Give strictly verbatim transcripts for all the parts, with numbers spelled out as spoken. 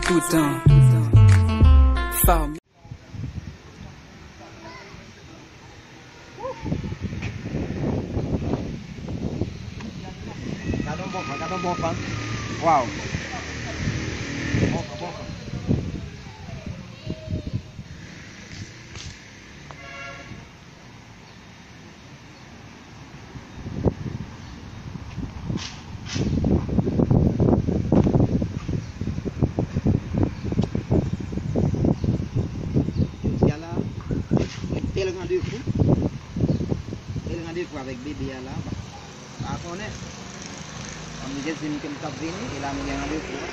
Toutan. Fòm. Gade yon bon fan, gade yon bon fan. Waw. Bon fan, bon fan. Jodi a la, yon bèl randevou. Bèl randevou avèk bebe a la. Pa konnen. Kòm li te di m ke m t ap vini, e la nou gen randevou a.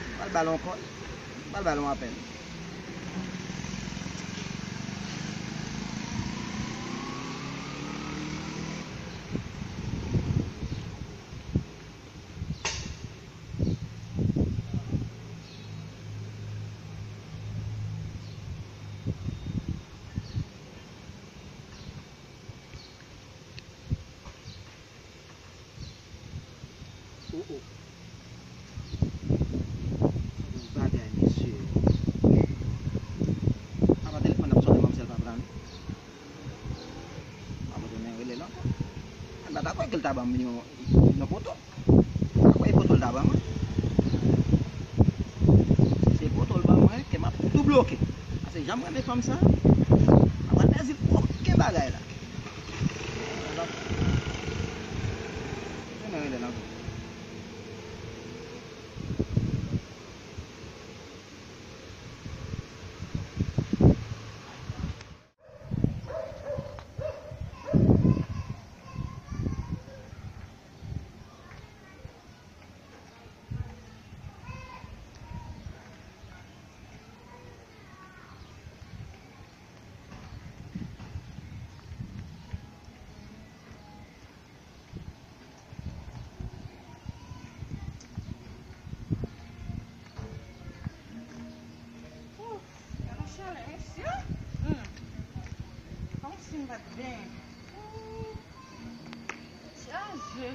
M pral ba l yon kòl. M pral ba l yon apèl. Oh, oh. Sa gen yon bagay, mesye. Apa telefòn ap sonnen, manmzèl pa pran. M ap retounen rele l ankò. Mwen pa dakò ke l ta ban m yon, yon poto. Apa e poto l ta ban mwen? Si se poto l ban mwen, ke m ap tou bloke. Paske jan m renmen fanm sa, m ap al pèdi okenn bagay la. Mwen rele l ankò. Ouh, gade chalè, mesye. Hmm. Kòmsi m pa t benyen. Ouh, chaje.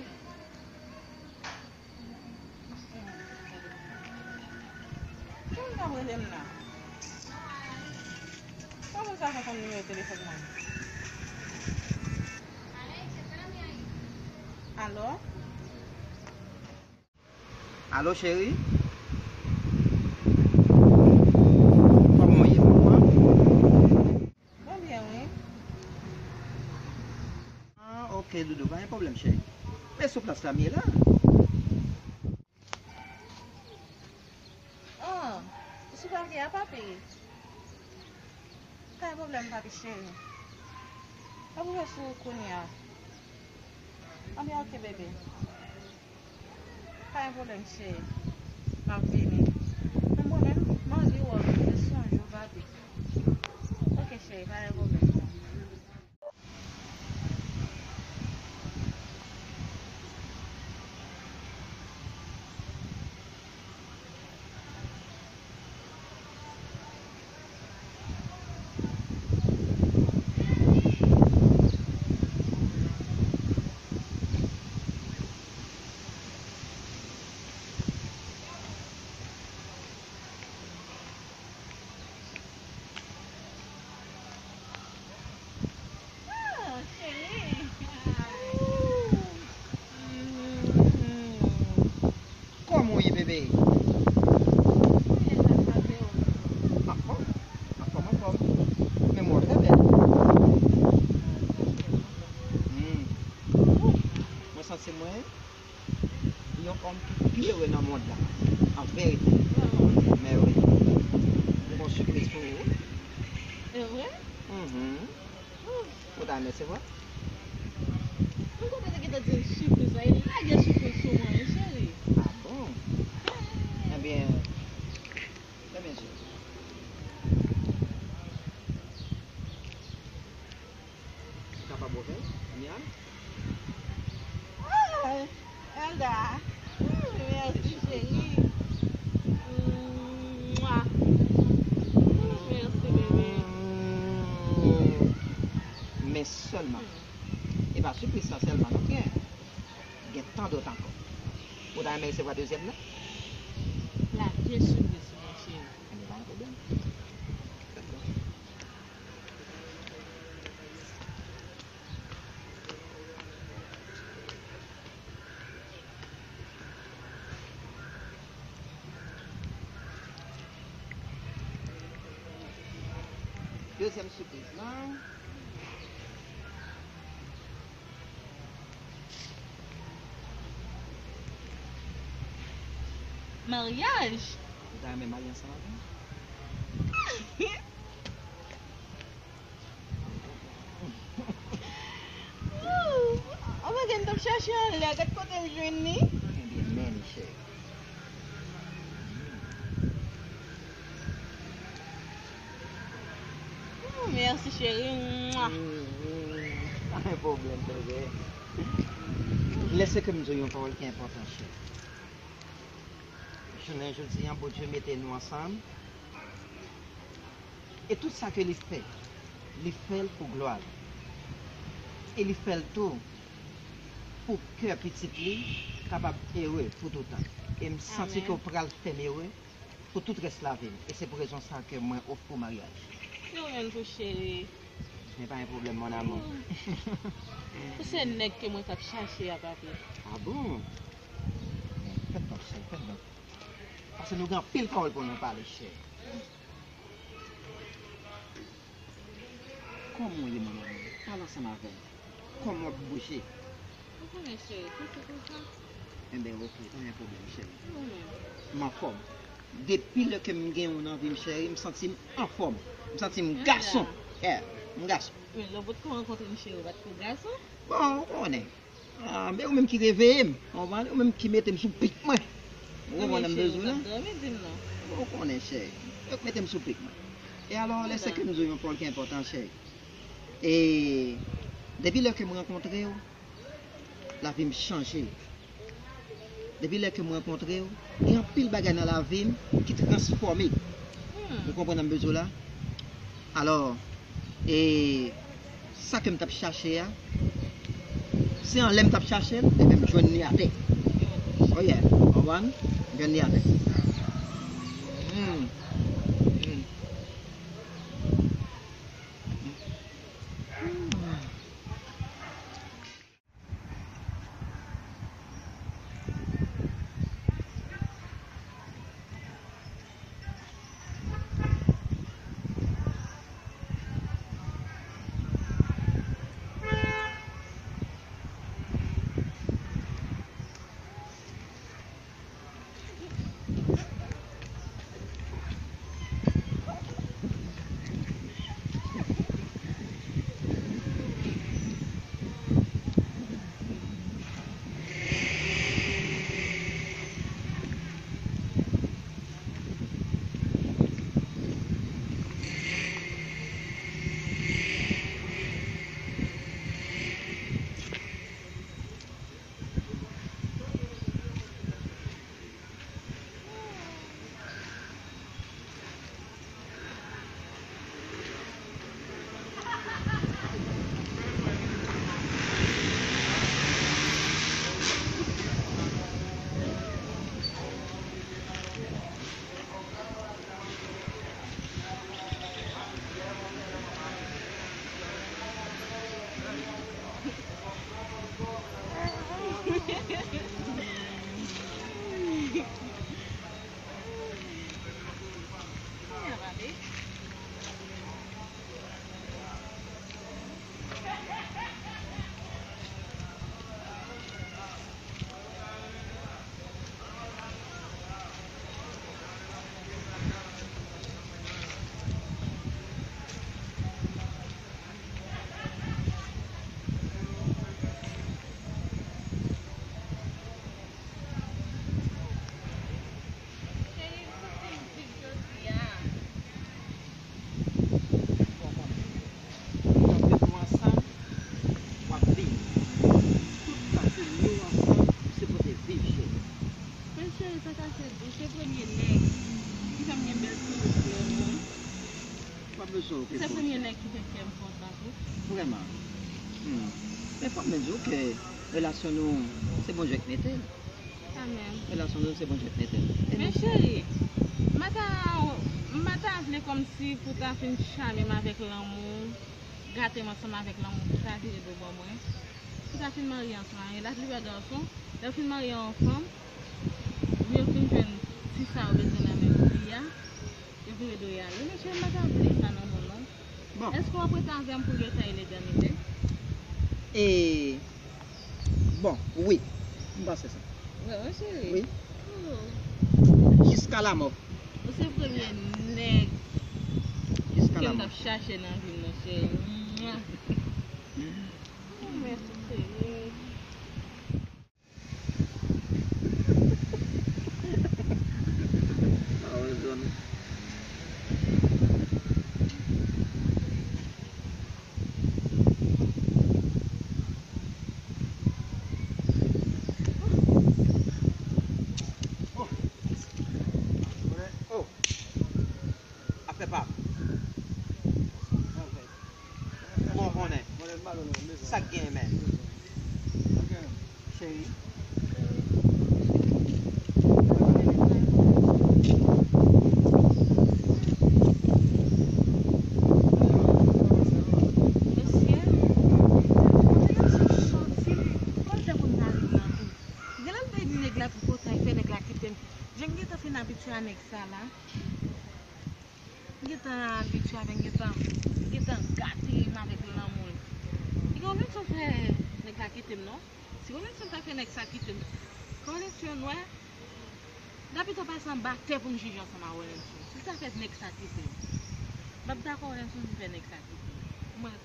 Hmm. Ki moun k ap rele m la? Kòman sa fè konn nimewo telefòn mwen? Alo? Alo, cheri? Kòman w ye, manman? Mwen byen, wi. Ah, ok, doudou, pa gen pwoblèm, cheri. Men sou plas la m ye la. Oh, ou sou papye a, papi? Pa gen pwoblèm, papi cheri. M ap rive sou ou kounye a. Anben, ok, bebe. Pa gen pwoblèm, cheri. M ap vini. Men mwen menm, m anvi wè w, m te sonje w, papi. Ok, cheri, pa gen pwoblèm. Ah, cheri. Kòman w ye, bebe? Anfòm? Anfòm, anfòm. Men mwen trè bèl. Hmm. Mwen santi mwen yon òm ki pi ere nan mond la. An verite. Vrèman? Men wi. Mwen gen yon sipriz pou ou. E vre? Mhm. Ou ta renmen resevwa? Mwen kwè w te gentan di m sipriz la, e lage sipriz sou mwen, wi, cheri. Ah bon? Ebyen, fèmen je w. Ou kapab ouvè l, Mian? Ah, Elda. Mm, mèsi, cheri. Mwa. Mm, mèsi, bebe. Mm. Men sèlman. Mm. E pa sipriz sa sèlman, non, gen, gen tan dòt ankò. Ou ta renmen resevwa dezyèm nan? Lage. Byen si, byen si, mon cheri. Ebyen, pa gen pwoblèm. Fèt bon. Dezyèm sipriz lan. Maryaj. Ou ta renmen marye ansanm avè m? Ou pa gen m t ap chache anlè, gad kote m jwenn li. Ebyen, men li, cheri. Oh, mèsi, cheri. Mwa. Pa gen pwoblèm, bebe. Lèse ke m di w yon pawòl ki enpòtan, cheri. Jounen jodi a, Bondye mete nou ansanm. E tout sa ke li fè, li fè l pou glwa l. E li fè l tou pou kè pitit li kapab ere pou toutan. E m santi ke w pral fè m ere pou tout rès lavi m. E se pou rezon sa ke mwen ofri w maryaj. Yo menm tou, cheri. Men pa gen pwoblèm, mon amour. Ou se nèg ke mwen t ap chache a, papi. Ah bon? Fèt donk, cheri, fèt donk. Paske nou gen anpil pawòl pou nou pale, cheri. Kòman w ye, mon amour? Pale ansanm avè m. Kòman w ap bouje? Ou konnen, cheri, konsa, konsa. Enben, oke, pa gen pwoblèm, cheri. Ou menm? M anfòm. Depi lè ke m gen ou nan vi m, cheri, m santi m anfòm. M santi m gason. Yeah, m gason. Men lè w potko rankontre m, cheri, ou pa t ko gason? Bon, ou konnen. Ah, men ou menm ki reveye m, ou konprann? Ou menm ki mete m sou pik mwen. Ou konprann sa m bezwen la? Ou konnen, cheri. Yo k mete m sou pik mwen. E alò, lèse ke m di w yon pawòl ki enpòtan, cheri. E depi lè ke m rankontre w, lavi m chanje. Depi lè ke m rankontre w, gen anpil bagay nan lavi m ki transfòme. Ou konprann sa m bezwen la? Alò, e sa ke m t ap chache a, se anlè m t ap chache l, ebyen m jwenn li atè. Oh yeah, w konprann? M jwenn li atè. Hmm. Hmm. Hmm. Cheri, m santi m viv jodi a. Fò w konnen, lè w met nou ansanm, w ap viv. Tout sa ke nou ansanm, se pou te viv, cheri. Men cheri, sa ka fè di, se premye nèg ki fè m gen bèl souri sou lè mwen. Ou pa bezwen okenn pwoblèm. Se premye nèg ki fè kè m kontan tou. Vrèman. Hmm. Men fò m di w ke relasyon nou, se Bondye k mete l. Sa menm. Relasyon nou se Bondye k mete l. Men cheri, m pa ta, m pa ta vle kòmsi pou ta fin chame m avèk lanmou, gate m ansanm avèk lanmou pou ta vire do bò mwen. Pou ta fin marye ansanm avè l, la plipè gason, lè yo fin marye yon fanm, yo fin jwenn ti sa yo bezwen nan men fi a, yo vire do yo ale. Men cheri, m pa ta vle sa nan men w non. Bon. Èske w ap rete avè m pou leta e letènite? E, bon, wi. M panse sa. Vrèman, cheri? Wi. Oh. Jiska lamò. Ou se premye nèg ke m t ap chache nan vi m nan, cheri. Mwa. Oh, mèsi, cheri. Oh. Afè pa m. Bon, konnen. Sa k genyen, men? Cheri. Mesye, kote nèg sa soti? Kòm te konn nan ri nan tou. Genlè l te di nèg la pou potay fè nèg la kite m. Jan m gentan fin abitye a nèg sa la. M gentan abitye avè l, m gentan, m gentan gate m avèk lanmou l. Li gen yon leson fè nèg la kite m non. Si Rolenson ta fè nèg sa kite m, Rolenson wè, m ta pito pase anba tè pou m jije ansanm a Rolenson. Si l ta fè nèg sa kite m, m ap dakò Rolenson vin fè nèg sa kite m. Mwen,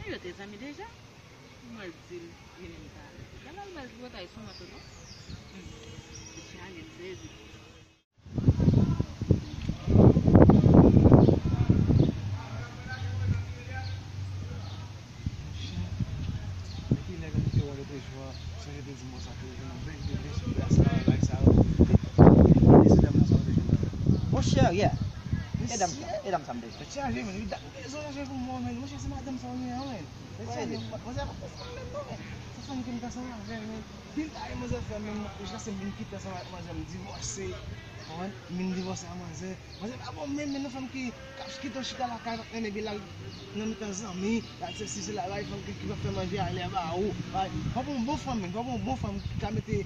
men yo te zanmi deja. Mwen di l vini m talè. Gade al bèl tripotay sou mwen tou non. Hmm. Li chaje m sezi. Monchè, depi nèg la te wè l lòt jou a, sonje te di m konsa ke yo jwenn yon bèl bebe sou plas la, bagay sa yo. E, e, e se dam nan sa yo te jwenn nan. Monchè, yeah. E dam sa, e dam sa m te jwenn. Tèt chaje, men, wi, dat bezwen chaje pou mwen, men. Monchè, se madanm sa yo ye an, men. Tèt chaje, manzè pa konn fanm menm non, men. Se fanm ke m t ansanm avè l, men. Pil bagay manzè fè, men, jiskaske m vin kite ansanm avèk manzè, m divòse. Konprann? M vin divòse a manzè. Manzè pa bon menm, men nan fanm ki, k ap kite w chita lakay, pa t renmen, epi l al nan mitan zanmi, l al sesi, sela, bay fanm ki, ki p ap fè manje a lè ba ou. Bay, fò w bon, bon fanm, men, fò w bon, bon fanm ki ka mete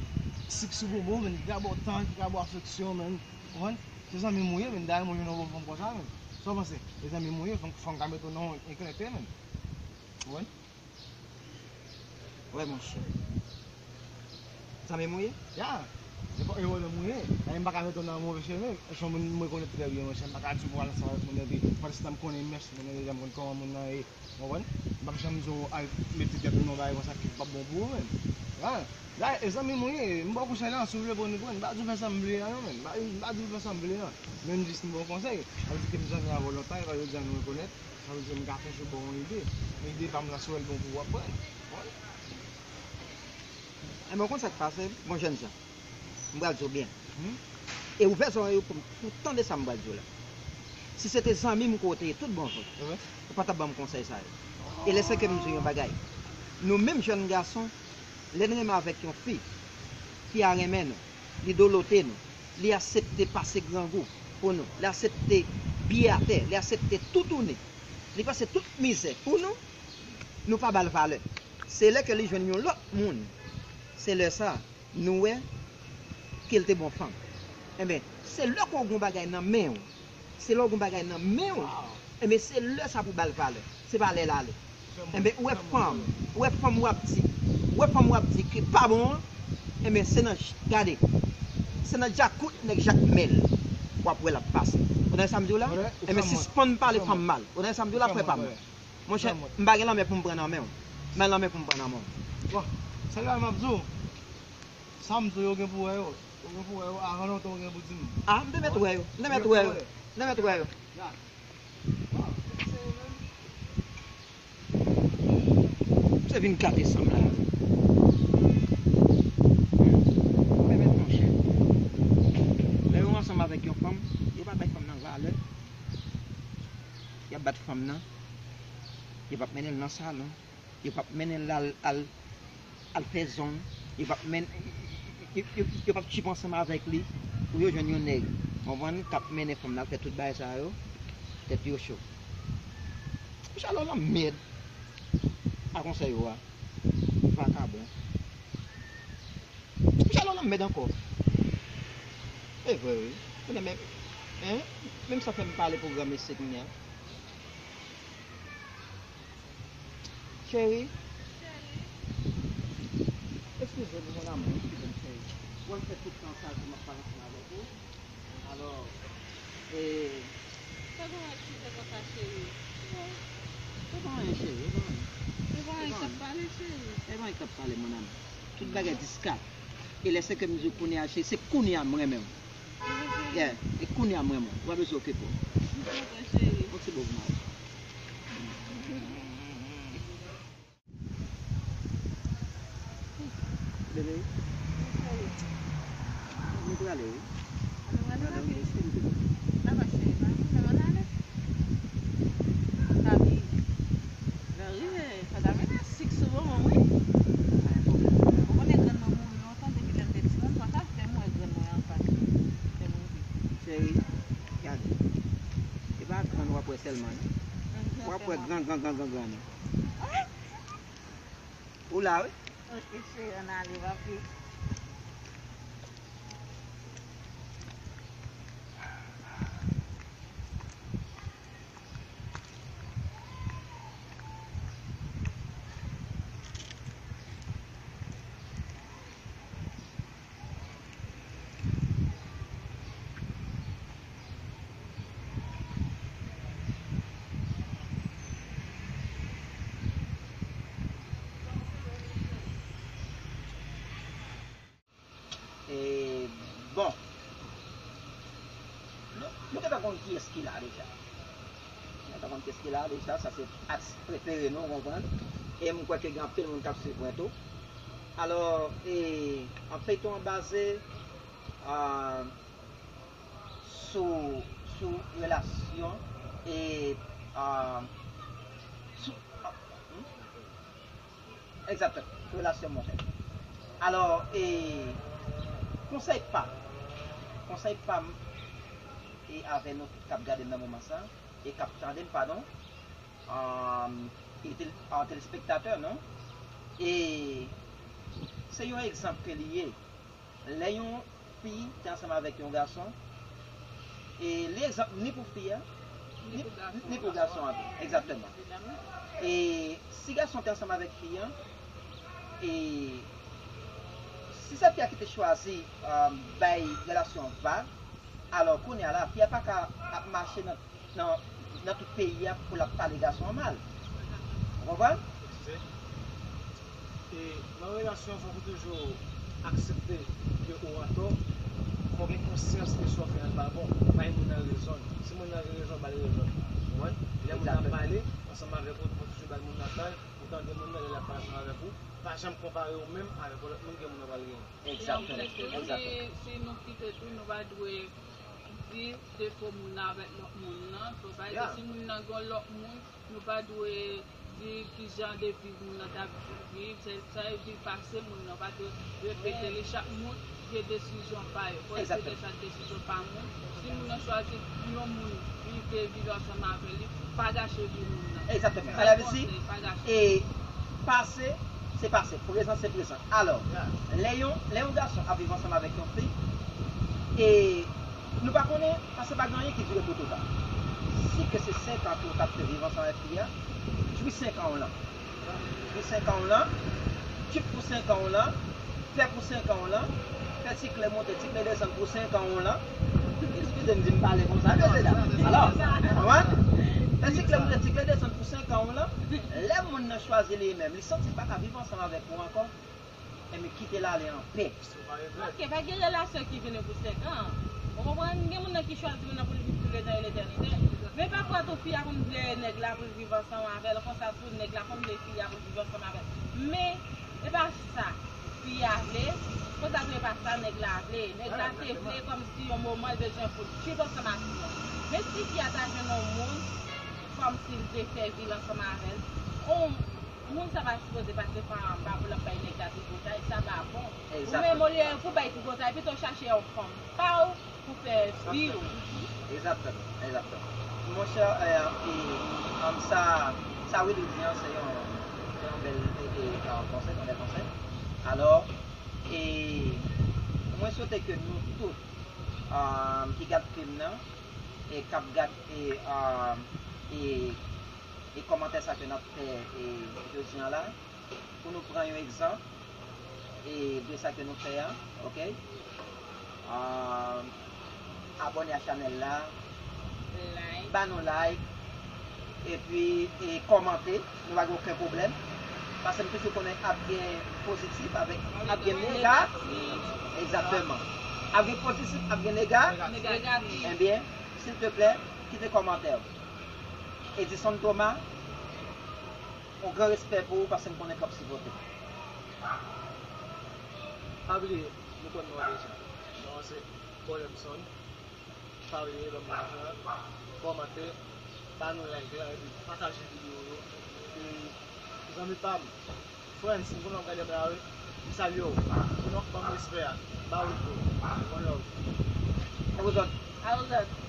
sik sou bonbon, men, ki ka ba w tan, ki ka ba w afeksyon, men. Konprann? Se zanmi m ou ye, men, dayè mwen jwenn yon bon fanm konsa, men. Sa w panse? Se zanmi m ou ye, fò, fò m ka mete w nan yon eklète, men. Konprann? Wè, monchè. Zanmi m ou ye? Ya. Se pa, e wòl m ou ye. E m pa ka mete w nan move chemen. Se yon moun m rekonèt trè byen, monchè. M pa ka di w pou w al ansanm avèk moun nan, epi pandan se tan m konnen mès moun nan deja, m konn kòman moun nan ye. Ou konprann? M p ap janm di w al mete tèt ou nan yon bagay konsa ki p ap bon pou ou menm. Ya. La, e zanmi m ou ye. M ba w konsèy la, si w vle pran, pran. M pa di w fè sa m vle a non, menm. M pa, m pa di w fè sa m vle a. Men m jis m ba w konsèy. Sa vle di ke m zanmi avè w lontan, e pa jodi a nou rekonèt. Sa vle di m ka toujou ba w yon ide. Men ide pa m nan, si w wè l bon pou w, w ap pran l. Enben, w konn sa k pase, mon jèn jan? M pral di w byen. E ouvè zòrèy ou pou, pou tande sa m pral di w la. Si se te zanmi m ke w te ye tout bon vre, ou pa t ap ban m konsèy sa yo. E lèse ke m di w yon bagay. Nou menm jèn gason, lè n renmen avèk yon fi, fi a renmen nou, li dolote nou, li aksepte pase grangou pou nou, li aksepte biye atè, li aksepte toutouni, li pase tout mizè pou nou, nou pa ba l valè. Se lè ke li jwenn yon lòt moun, se lè sa a, nou wè ke l te bon fanm. Enben, se lè ke w gen yon bagay nan men w, se lè w gen yon bagay nan men w, enben, se lè sa pou w ba l valè. Se pa lè l ale. Enben, ou wè fanm, ou wè fanm w ap di, ou wè fanm w ap di ki pa bon an, enben, se nan, gade, se nan djakout nèg Jakmèl w ap wè l ap pase. Ou tande sa m di w la? Enben, sispann pale fanm mal. Ou tande sa m di w la, frè pa m? Monchè, m pa gen lanmè pou m pran nan men w. M pa gen lanmè pou m pran nan men w. Bon, sa k la m ap di w, sa m di w yo gen pou wè yo. Yo gen pou wè yo, avan lontan yo gen pou di m. A, m te mèt wè yo. M te mèt wè yo. M te mèt wè yo. Ya. Se vin gate san m la. Mwen menm, monchè. Lè yo ansanm avèk yon fanm, yo pa bay fanm nan valè. Y ap bat fanm nan. Yo p ap mennen l nan salon. Yo p ap mennen l al, al, al fè zong. Yo p ap mennen, Yo, yo, yo p ap tchip ansanm avèk li pou yo jwenn yon nèg, konprann, k ap mennen fanm nan, k ap fè tout bagay sa yo, tèt yo cho. Mesye, alò lanmèd. Pa konsèy ou a. Vakabon. Mesye, alò lanmèd ankò. E vre, wi. Kounye a menm, hein? Menm sa fè m pale pou granmesi kounye a. Cheri. Eskize m, mon amour, eskize m, cheri. Mwen fè tout tan sa pou m ap pale ansanm avèk ou. Alò, e... Sa gen yon eskize konsa, cheri? Se pa anyen, cheri, se pa anyen. Se pa anyen k ap pale, cheri. Se pa anyen k ap pale, mon amour. Tout bagay diskret. E lè se ke m di w kounye a, cheri, se kounye a m renmen w. Yeah, e kounye a m renmen w. Ou pa bezwen okipe w. M kontan, cheri. Yon ti bo pou mari. Bebe. Nou prale, wi. Nou prale, wi. Sa va, cheri? Pa gen pwoblèm, ann ale. Sa rive. Lè rive, fò ta mete sik sou bonbon, wi. Pa gen pwoblèm. Ou konnen grann mwen mouri lontan, depi lè m te timoun, fò sa fè m wè grann mwen anfas. Fè m rive. Cheri, gade. E pa grann w ap wè sèlman, non. W ap wè gran, gran, gran, gran, gran, non. Ou la, wi. Ok, cheri, ann ale, papi. E, bon. Nou, nou gentan konn kiyès ki la deja. Nou gentan konn kiyès ki la deja, sa se aks prefere nou, w konprann. E m kwè ke gen anpil moun k ap swiv mwen tou. Alò, e, an feyton an baze, a, sou, sou relasyon e, a, sou, a, hmm? Egzakteman, relasyon monchè. Alò, e, konsèy pa m, konsèy pa m, e avè nou tout k ap gade m nan moman sa, e k ap tande m, padon, um, e tel-, a, telespektatè, non? E se yon egzanp ke li ye. Lè yon fi te ansanm avèk yon gason, e li egzanp ni pou fi a, ni, ni pou gason an tou. Egzakteman. E si gason te ansanm avèk fi an, e si se fi a ki te chwazi, um, bay relasyon an vag, alò kounye a la, fi a pa ka ap mache nan nan, nan tout peyi a pou l ap pale gason an mal. Ou konprann? Eskize. E nan relasyon, fòk ou toujou aksepte ke ou antò. Fòk gen konsyans ke sa w fè a pa bon. Bay moun nan rezon l. Si moun nan gen rezon, ba l rezon l. Ou konprann? Lè moun nan ap pale ansanm avèk ou, ou toujou bay moun nan tan l, ou tande moun nan lè l ap pale ansanm avèk ou. Pa janm konpare ou menm avèk yon lòt moun ke moun nan pral genyen. Egzakteman. E anplis tou, si, si nou kite tou, nou pa dwe di defo moun nan avèk lòt moun nan. Fò pa egzanp, si moun nan gen lòt moun, nou pa dwe di ki jan de vi moun nan t ap viv. Se, sa e vi pase moun nan, pa dwe repete li. Chak moun gen desizyon pa yo. Fò yo pran chak desizyon pa moun. Si moun nan chwazi yon moun, li te viv ansanm avè li, pa gache vi moun nan. Egzakteman. Sa vle di, e pase, se pase. Prezan, se prezan. Alò, lè yon, lè yon gason ap viv ansanm avèk yon fi, e nou pa konnen, paske pa gen anyen ki dire pou toutan. Si ke se senk an ke w t ap fè viv ansanm avèk fi a, jwi senk an w lan. Jwi senk an w lan, tchip pou senk an w lan, fè pou senk an w lan, fè ti klè monte, ti klè desann pou senk an w lan. Eskize m di m pale konsa, mesye dam. Alò, konprann? Fè ti klè monte, ti klè desann pou senk an w lan. Lè moun nan chwazi li menm, li santi l pa ka viv ansanm avèk ou ankò, enben kite l ale anpè. Ok, pa gen relasyon ki vini pou senk an. Ou konprann? Gen moun nan ki chwazi moun nan pou l viv pou letan e letènite. Men pafwa tou fi a konn vle nèg la pou l viv ansanm avè l, konsa tou nèg la konn vle fi a pou l viv ansanm avè l. Men, e pa sa fi a vle, konsa tou e pa sa nèg la vle. Nèg la te vle kòmsi yon moman l bezwen pou l viv ansanm ak fi a. Men si fi a ta jwenn yon moun, kòmsi l vle fè vi l ansanm avè l, on moun sa pa sipoze pase pa anba pou l ap bay nèg la tripotay, sa pa bon. Ou menm, olye pou bay tripotay, pito chache yon fanm pa w pou fè vi w. Egzakteman, egzakteman. Monchè, e, e, um, sa, sa Willy di an, se yon, se yon bèl e, e, um, konsèy, yon bèl konsèy. Alò, e, mwen swete ke nou tout um, ki gad fim nan, e k ap gad e, um, e, e kòmantè sa ke n ap fè e, jodi an la, pou nou pran yon egzanp e de sa ke nou fè a, oke? Um, abòne a chanèl la, ba nou like, epi e kòmante, nou pa gen okenn pwoblèm. Paske m toujou konnen ap gen pozitif, avèk ap gen nega. Egzakteman. Ap gen pozitif, ap gen nega. Ebyen, silteplè, kite kòmantè w. Edison Thomas, yon gran respè pou ou paske m konnen k ap sipòte. Pa bliye, nou konn non deja. Non se Paul Emson. Pa bliye ban m lajan, kòmante, ba nou like la, epi pataje videyo yo. E zanmi pa m, Frantz, m konnen w ap gade m la wi. M salye w. Konnen w ap ban m respè a. Ba w tou. One love. A ou zòt. A ou zòt.